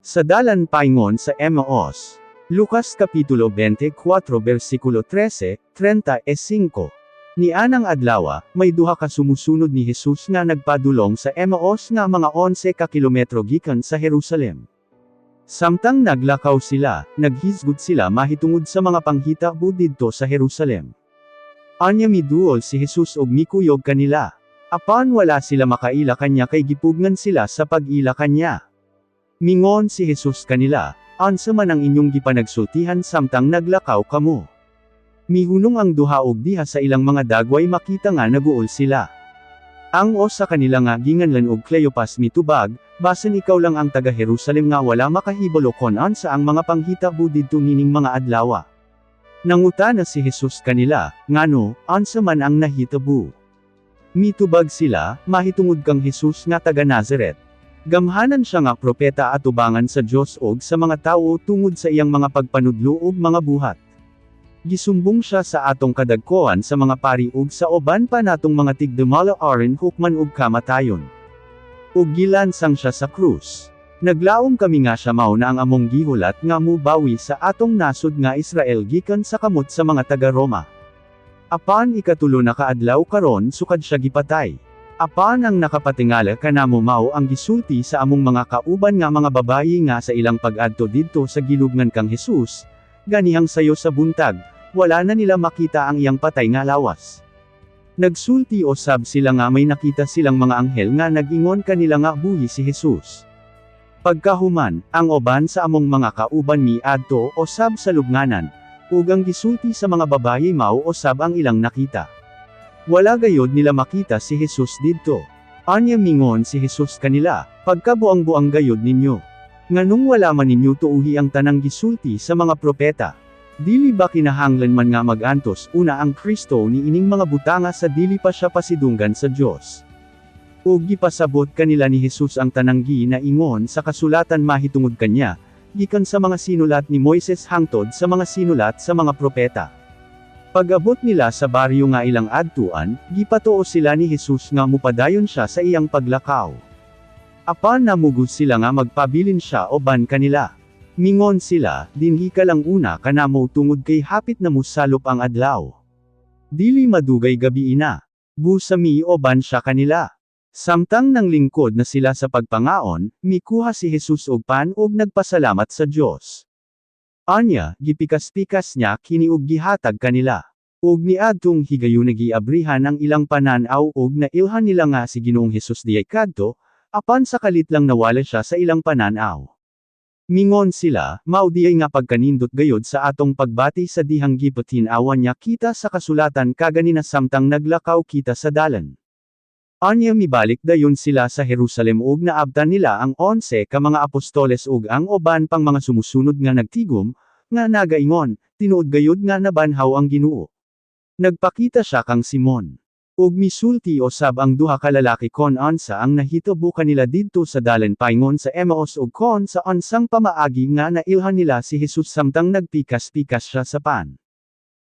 Sa dalan paingon sa Emmaus. Lucas Kapitulo 24 versikulo 13, 35. Nianang adlawa, may duha ka sumusunod ni Jesus nga nagpadulong sa Emmaus nga mga 11 ka kilometro gikan sa Jerusalem. Samtang naglakaw sila, naghisgot sila mahitungod sa mga panghitabo didto sa Jerusalem. Anya miduol si Jesus og mikuyog kanila. Apan wala sila makaila kanya kay gipugngan sila sa pag-ila kanya. Mingon si Jesus kanila, "Unsa man ang inyong gipanagsultihan samtang naglakaw kamo?" Mihunong ang duha og diha sa ilang mga dagway makita nga naguol sila. Ang usa kanila nga ginganlan og Cleopas mitubag, "Basin ikaw lang ang taga Jerusalem nga wala makahibalo kon unsa ang mga panghitabo didto nining mga adlawa?" Nangutana si Jesus kanila, "Ngano, unsa man ang nahitabo?" Mitubag sila, "Mahitungod kang Jesus nga taga Nazaret. Gamhanan siya nga propeta atubangan sa Dios og sa mga tawo tungod sa iyang mga pagpanudlo ug mga buhat. Gisumbong siya sa atong kadagkoan sa mga pari ug sa uban pa natong mga tigdumala aron hukman og kamatayon. Ug gilansang siya sa krus. Naglaom kami nga siya mao na ang among gihulat nga mubawi sa atong nasod nga Israel gikan sa kamot sa mga taga-Roma. Apan ikatulo na kaadlaw karon sukad siya gipatay. Apan ang nakapatingala kanamo mao ang gisulti sa among mga kauban nga mga babayi nga sa ilang pag-adto didto sa gilubngan kang Jesus, ganihang sayo sa buntag, wala na nila makita ang iyang patay nga lawas. Nagsulti osab sila nga may nakita silang mga anghel nga nag-ingon kanila nga buhi si Jesus. Pagkahuman, ang uban sa among mga kauban miadto osab sa lubnganan, ug ang gisulti sa mga babayi mao osab ang ilang nakita. Wala gayod nila makita si Jesus didto." Anya mingon si Jesus kanila, "Pagkabuang-buang gayod ninyo. Nganong wala man ninyo tuuhi ang tanang gisulti sa mga propeta? Dili ba kinahanglan man nga mag-antos una ang Kristo ni ining mga butanga sa dili pa siya pasidunggan sa Dios?" Ug gipasabot kanila ni Jesus ang tanang ginaingon sa kasulatan mahitungod kanya, gikan sa mga sinulat ni Moises hangtod sa mga sinulat sa mga propeta. Pag-abot nila sa baryo nga ilang adtuan, gipatuo sila ni Jesus nga mupadayon siya sa iyang paglakaw. Apan namugos sila nga magpabilin siya uban kanila. Mingon sila, "Dinhi ka lang una kanamo tungod kay hapit na musalop ang adlaw. Dili madugay gabii na. Busa mi-uban siya kanila." Samtang nanglingkod na sila sa pagpangaon, mikuha si Jesus og pan ug nagpasalamat sa Dios. Anya, gipikas-pikas niya kini ug gihatag kanila. Ug niadtong higayuna giabrihan ang ilang panan-aw ug nailhan nila nga si Ginoong Hesus diay kadto, apan sa kalit lang nawala siya sa ilang panan-aw. Mingon sila, "Mao diay nga pagkanindot gayod sa atong pagbati sa dihang gipatin-awan niya kita sa kasulatan kaganina samtang naglakaw kita sa dalan." Anya mibalik dayon sila sa Jerusalem ug naabtan nila ang 11 ka mga apostoles ug ang uban pang mga sumusunod nga nagtigom, nga nagaingon, "Tinuod gayod nga nabanhaw ang Ginoo. Nagpakita siya kang Simon." Ug misulti osab ang duha ka lalaki kon unsa ang nahitabo kanila didto sa dalan paingon sa Emmaus ug kon sa unsang pamaagi nga nailhan nila si Jesus samtang nagpikas-pikas siya sa pan.